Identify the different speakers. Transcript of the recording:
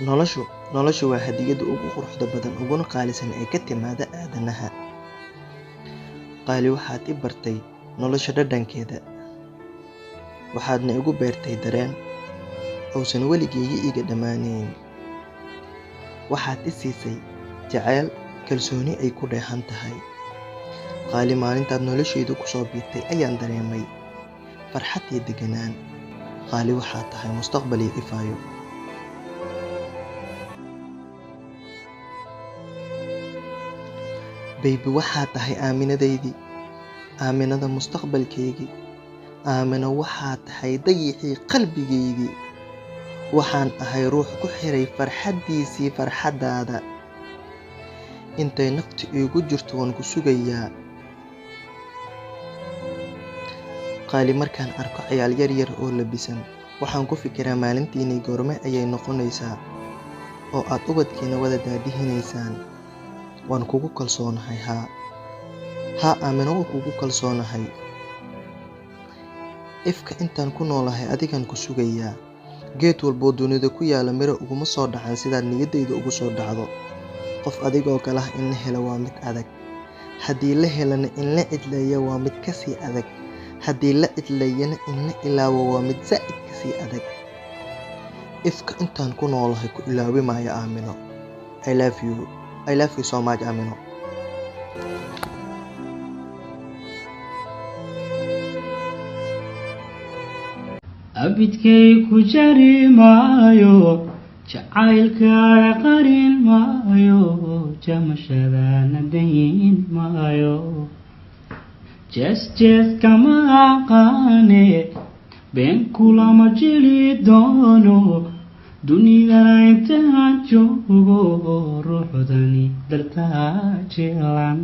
Speaker 1: Noloshu waa hadiyadda ugu quruxda badan uguna qaalisan ee ka timaadda aadanaha. Qaali, waxaad i bartay nolosha dhadhankeeda, waxaadna igu beertay dareen uusan weligay iga dhammaanayn. Waxaad i siisay jacayl kalsooni ay ku dheehan tahay. Qaali, maalintaad noloshayda ku soo biirtay ayaan dareemay farxad iyo deganaan. Qaali, waxaad tahay mustaqbal ii ifaayo. Baby, waxaad tahay aaminadaydii, aaminada mustaqbalkaygii. Aamino, waxaad tahay dayixii qalbigaygii. Waxaan ahay ruux ku xiray farxaddiisii farxaddaada. Intay naftu iigu jirto waan ku sugayaa. Qaali, markaan arko ciyaal yar yar oo labisan, waxaan ku fikiraa maalintiinii goorma ayay noqonaysaa oo aad ubadkiina wada daadihinaysaan. Waan kugu kalsoonahay, haa. Haa, Aamino, waan kugu kalsoonahay. Ifka intaan ku noolahay adigaan ku sugayaa. Geed walboo dunida ku yaalla miro uguma soo dhacan sidaad niyaddayda ugu soo dhacdo. Qof adigoo kale ah in la helo waa mid adag. Haddii la helana in la cidleeyo waa mid ka sii adag. Haddii la cidleeyana in la ilaawo waa mid zaa'id ka sii adag. Ifka intaan ku noolahay ku ilaawi maayo, Aamino. I love you. I love you so much, Aamino.
Speaker 2: Abidkay ku jari maayo, jacaylkaaga qarin maayo, jamashadana dayin maayo, jees jees kama aqaane, been kulama jeli doono, dunidana intaan joogo ruuxdani dartaa jeelan.